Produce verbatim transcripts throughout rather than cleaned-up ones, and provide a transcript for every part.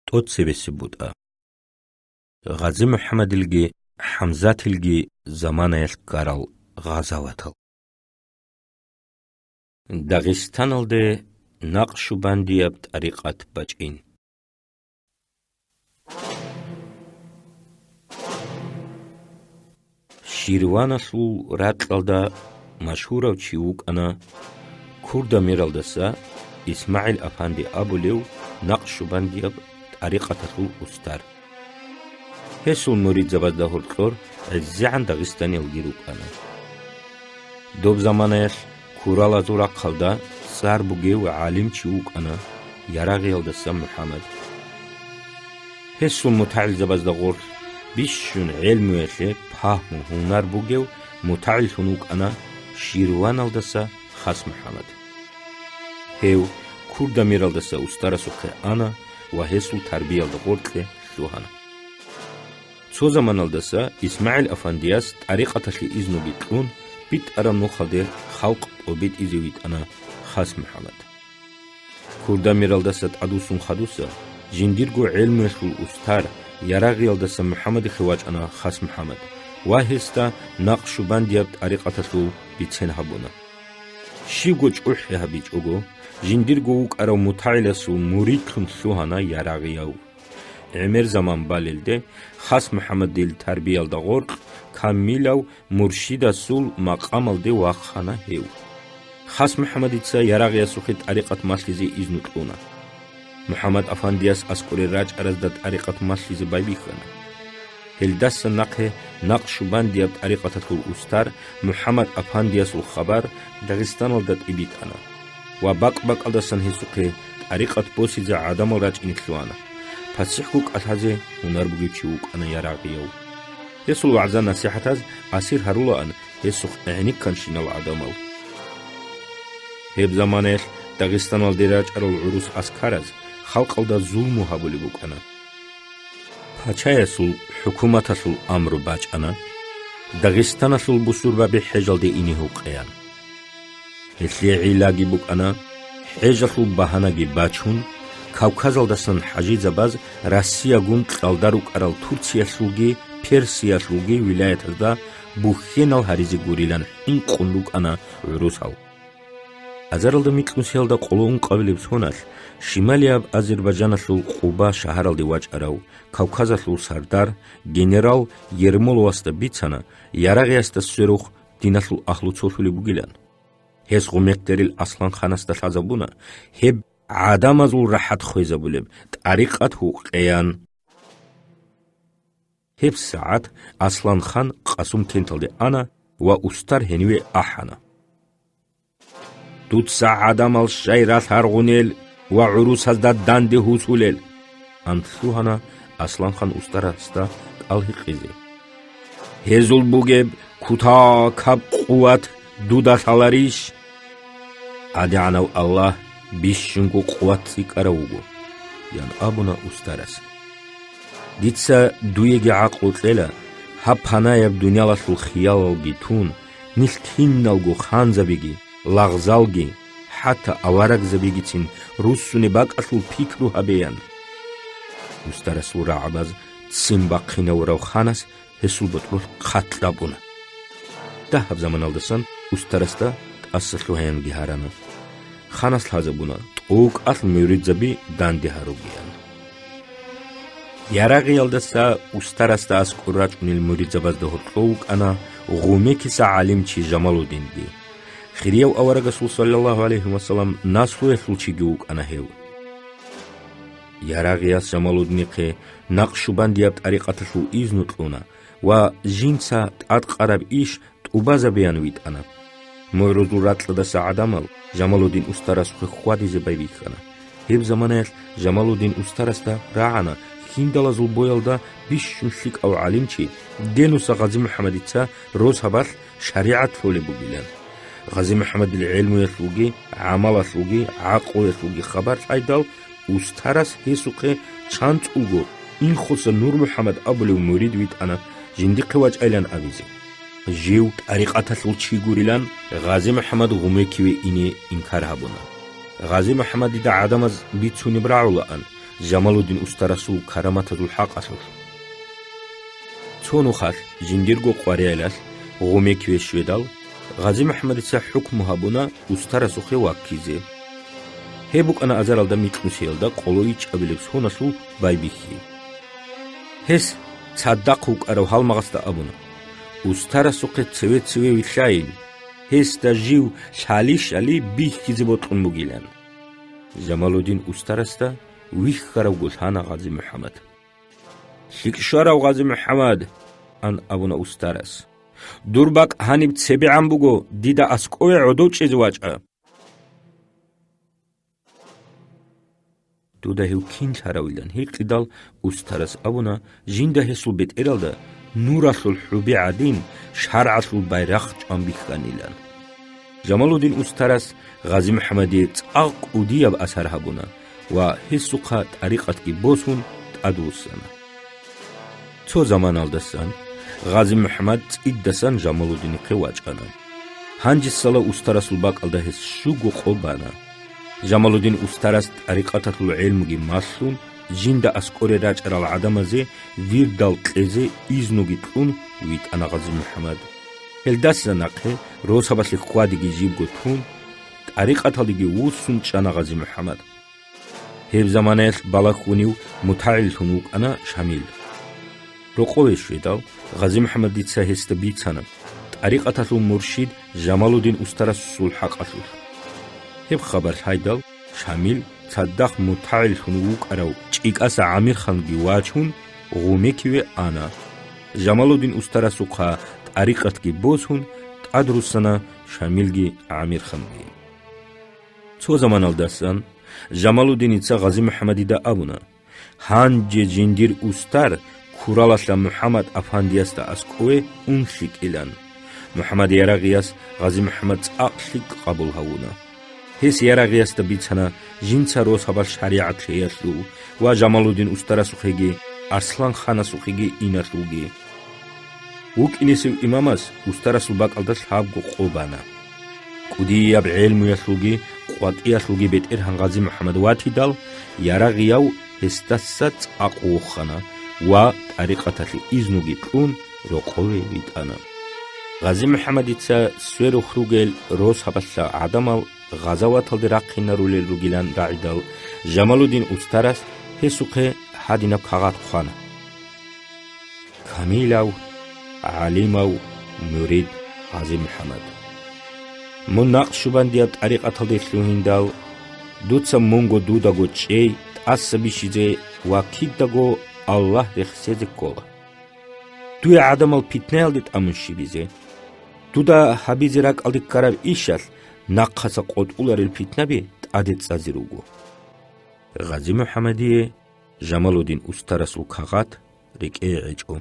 тӀоцебесеб бутӀа. Гъази МухӀаммадилги ХӀамзатилги заманаялъ ккарал гъазаватал. Дагъистаналде накъшубандияб тӀарикъат бачӀин. Ширваналъул ракьалда машгьурав чи вукӀана Курдамиралдаса ИсмагӀил-афанди абулев накъшубандияб тӀарикъаталъул устар. Гьесул муридзабазда гьоркьор гӀезегӀан дагъистаниялги рукӀана. Доб заманаялъ Куралазул рахъалда цӀар бугев гӀалимчи вукӀана Ярагъиялдаса МухӀаммад. Гьесул мутагӀилзабазда гъорлъ бищун гӀелмуялъе пагьму-гьунар бугев мутагӀиллъун вукӀана Ширваналдаса Хас МухӀаммад. Гьев Курдамиралдаса устарасухъе ана ва гьесул тарбиялда гъоркье лъугьана. Цо заманалдаса ИсмагӀил-афандияс тӀарикъаталъе изнуги кьун, битӀараб нухалде халкъ тӀобитӀизе витӀана Хас МухӀаммад. Курдамиралдаса тӀадвуссун хадуса, жиндирго гӀелмуялъул устар Ярагъиялдаса МухӀаммадихъе вачӀана Хас МухӀаммад ва гьесда накъшубандияб тӀарикъаталъул бицен гьабуна. Щибго чӀухӀи гьабичӀого, жиндирго вукӀарав мутагӀиласул муридлъун лъугьана Ярагъияв. ГӀемер заман балелде, Хас МухӀаммадил тарбиялда гъоркь камилав муршидасул макъамалде вахъана гьев. Хас МухӀаммадица Ярагъиясухъе тӀарикъат малъизе изну кьуна. МухӀаммад-афандияс аскӀоре рачӀаразда тӀарикъат малъизе байбихьана. Гьелдаса нахъе накъшубандияб тӀарикъаталъул устар МухӀаммад-афандиясул хабар Дагъистаналда тӀибитӀана ва бакӀ-бакӀалдасан гьесухъе тӀарикъат босизе гӀадамал рачӀине лъугьана. ПасихӀго кӀалъазе гьунар бугев чи вукӀана Ярагъияв. Гьесул вагӀза-насихӀатаз асир гьарулаан гьесухъ гӀенекканщинал гӀадамал. Гьеб заманаялъ Дагъистаналде рачӀарал гӀурус аскараз халкъалда зулму гьабулеб букӀана. Пачаясул хӀукуматалъул амру бачӀана Дагъистаналъул бусурбаби хӀежалде ине гьукъеян. Гьелъие гӀиллаги букӀана, хӀежалъул багьанаги бачун, Кавказалдасан хӀажизабаз Россиягун кьалда рукӀарал Турциялъулги Персиялъулги вилаятазда бухьенал гьаризе гурилан хӀинкъун рукӀана гӀурусал. Азаралда микьнусиялда къоло ункъабилеб соналъ шималияб Азербайджаналъул Къуба шагьаралде вачӀарав Кавказалъул сардар генерал Ермоловасда бицана Ярагъиясда сверухъ диналъул агьлу цолъулеб бугилан. Гьес гъумекдерил Аслан-ханасда лъазабуна гьеб гӀадамазул рахӀат хвезабулеб тӀарикъат гьукъеян. ГьебсагӀат Аслан-хан Къасумкенталде ана ва устар гьениве ахӀана. «Дуца гӀадамал щай ралъаргъунел ва гӀурусазда данде гьусулел?» — ан лъугьана Аслан-хан устарасда кӀал гьикъизе. «Гьезул бугеб кутакаб къуват дуда лъаларищ?» «АдигӀанав Аллагь бищунго къуват цӀикӀкӀарав вуго», — ян абуна устарас. «Дица дуеги гӀакълу кьела, гьаб панаяб дуниялалъул хиялалги тун, нилъ киналго ханзабиги, лагъзалги, хӀатта аварагзабигицин руссунеб бакӀалъул пикру гьабеян». Устарасул рагӀабаз ццин бахъинавурав ханас гьесул ботӀролъ хъат кьабуна. Дагьаб заманалдасан устарасда тӀаса лъугьаянги гьарана. Ханас лъазабуна тӀокӀалъ муридзаби данде гьаругеян. Ярагъиялдаса устарасда аскӀор рачӀунел муридзабазда гьоркьов вукӀана гъумекиса гӀалимчи Жамалудинги. Хирияв аварагасул саллаллагьу гӀалайгьи вассалам наслуялъул чиги вукӀана гьев. Ярагъияс Жамалудинихъе накъшубандияб тӀарикъаталъул изну кьуна ва жинца тӀадкъараб иш тӀубазабеян витӀана. МугӀрузул ракьалдаса гӀадамал Жамалудин устарасухъе хьвадизе байбихьана. Гьеб заманаялъ Жамалудин устарасда рагӀана хьиндалазул боялда бищун лъикӀав гӀалимчи Генуса Гъази-МухӀаммадица росабалъ шаригӀат лъолеб бугилан. Гъази-МухӀаммадил гӀелмуялъулги, гӀамалалъулги, гӀакълуялъулги хабар лъайдал, устарас гьесухъе чанцӀулго Инхоса Нур-МухӀаммад абулев мурид витӀана жиндихъе вачӀайилан абизе. Жив тӀарикъаталъул чи гурилан Гъази-МухӀаммад гъумекиве ине инкар гьабуна. Гъази-МухӀаммадида гӀадамаз бицунеб рагӀулаан, Жамалудин устарасул караматазул хӀакъалъулъ. Цо нухалъ жиндирго къваригӀелалъ гъумекиве щведал, Гъази-МухӀамадица хӀукму гьабуна устарасухъе ваккизе. Гьеб букӀана азаралда микьнусиялда къоло ичӀабилеб соналъул байбихьи. Гьес цадахъ вукӀарав гьалмагъасда абуна: «Устарасухъе цеве-цеве вилълъайин, гьесда жив лъалищали бихьизе бокьун бугилан». Жамалудин устарасда вихьаравго лъана Гъази-МухӀамад. «ЛъикӀ щварав, Гъази-МухӀамад, – ан абуна устарас. – Дур бакӀ гьаниб цебегӀан буго, дида аскӀове гӀодов чӀезе вачӀа». Дуда гьев кин лъаравилан гьикъидал, устарас абуна, жинда гьесул бетӀералда нуралъул хӀуби гӀадин, шаргӀалъул байрахъ чӀван бихьанилан. Жамалудин устарас Гъази-МухӀамадие цӀакъ кӀудияб асар гьабуна ва гьесухъа тӀарикъатги босун тӀадвуссана. Цо заманалдасан Гъази-МухӀамад цӀидасан Жамалудинихъе вачӀана. Гьанжесала устарасул бакӀалда гьес щуго къо бана. Жамалудин устарас тӀарикъаталъул гӀелмуги малъун, жинда аскӀоре рачӀарал гӀадамазе вирдал кьезе изнуги кьун витӀана Гъази-МухӀамад. Гьелдаса нахъе росабалъе хьвадиги жибго тун, тӀарикъаталдеги вуссун чӀана Гъази-МухӀамад. Гьеб заманаялъ балагьунев мутагӀиллъун вукӀана Шамил. Рокъове щведал, Гъази-МухӀамадица гьесда бицана тӀарикъаталъул муршид Жамалудин устарасул хӀакъалъулъ. Гьеб хабар лъайдал, Шамил цадахъ мутагӀиллъун вукӀарав ЧӀикӀаса ГӀамирханги вачун, гъумекиве ана. Жамалудин устарасухъа тӀарикъатги босун, тӀадруссана Шамилги ГӀамирханги. Цо заманалдасан Жамалудиница Гъази-МухӀамадида абуна: «Гьанже жиндир устар Куралалъа МухӀаммад афандиясда аскӀове ун лъикӀилан». МухӀаммад Ярагъияс Гъази-МухӀаммад цӀакъ лъикӀ къабул гьавуна. Гьес Ярагъиясда бицана жинца росабалъ шаригӀат лъеялъул ва Жамалудин устарасухъеги Арслан-ханасухъеги иналъулги. ВукӀинесев имамас устарасул бакӀалда лъабго къо бана. КӀудияб гӀелмуялъулги къватӀиялъулги бетӀергьан Гъази-МухӀаммад ватидал, Ярагъияв гьесдаса цӀакъ вохана ва, тӀарикъаталъе изнуги кьун, рокъове витӀана. Гъази-МухӀаммадица сверухъ ругел росабалъа гӀадамал гъазаваталде рахъинарулел ругилан рагӀидал, Жамалудин устарас гьесухъе гьадинаб кагъат хъвана: «Камилав, гӀалимав мурид Гъази-МухӀаммад! Мун накъшубандияб тӀарикъаталде лъугьиндал, дуца мунго дудаго чӀей тӀаса бищизе ва кидаго Аллагь рехсезе ккола. Дуе гӀадамал питнаялде тӀамун щибизе, дуда гьабизе ракӀалде ккараб ишалъ нахъаса къотӀуларел питнаби тӀаде цӀазе руго». Гъази-МухӀаммадие Жамалудин устарасул кагъат рекӀее гӀечӀо.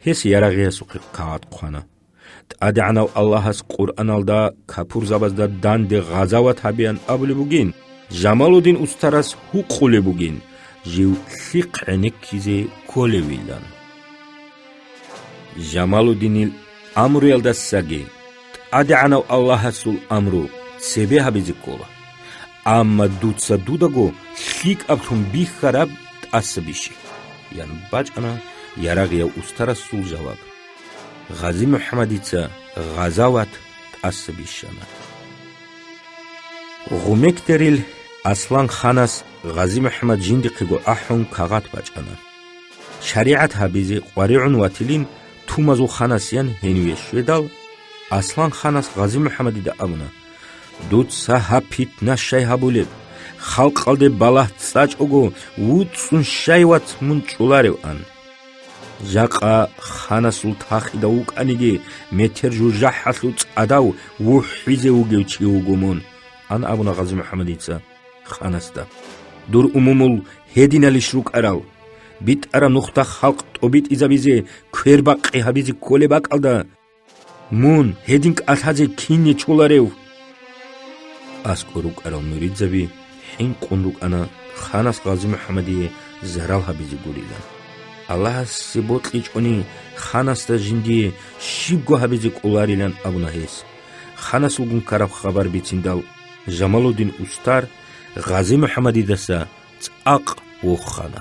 Гьес Ярагъиясухъе кагъат хъвана. ТӀадегӀанав Аллагьас Къуръаналда капурзабазда данде гъазават гьабеян абулеб бугин, Жамалудин устарас гьукъулеб бугин, жив лъихъ гӀенеккизе кколевилан. Жамалудинил амруялдасаги ТӀадегӀанав Аллагьасул амру цебе гьабизе ккола, амма дуца дудаго лъикӀаблъун бихьараб тӀаса бищи, – ян бачӀана Ярагъияв устарасул жаваб. Гъази-МухӀаммадица гъазават тӀаса бищана. Гъумекдарил Аслан-ханас Гъази-МухӀаммад жиндихъего ахӀун кагъат бачӀана. ШаригӀат гьабизе къваригӀун ватилин Тумазул-ханасиян гьениве щведал, Аслан-ханас Гъази-МухӀаммадида абуна: «Дуца гьаб питна щай гьабулеб? Халкъалде балагь цӀачӀого, вуцӀцӀун щай вац мун чӀолареван? Жакъа ханасул тахида вукӀаниги, метер жужахӀалъув цӀадав вухӀизе вугев чи вуго мун», – ан абуна Гъази-МухӀаммадица ханасда. «Дур умумул гьединалищ рукӀарал? БитӀараб нухда халкъ тӀобитӀизабизе, квербакъи гьабизе кколеб бакӀалда, мун гьедин кӀалъазе кине чоларев?» АскӀор рукӀарал муридзаби хӀинкъун рукӀана ханас Гъази-МухӀаммадие зарал гьабизе гурилан. «Аллагьасе бокьичӀони, ханасда жиндие щибго гьабизе кӀоларилан», – абуна гьес. Ханасулгун ккараб хабар бициндал, Жамалудин устар Гъази МухӀаммадидаса цӀакъ вухана.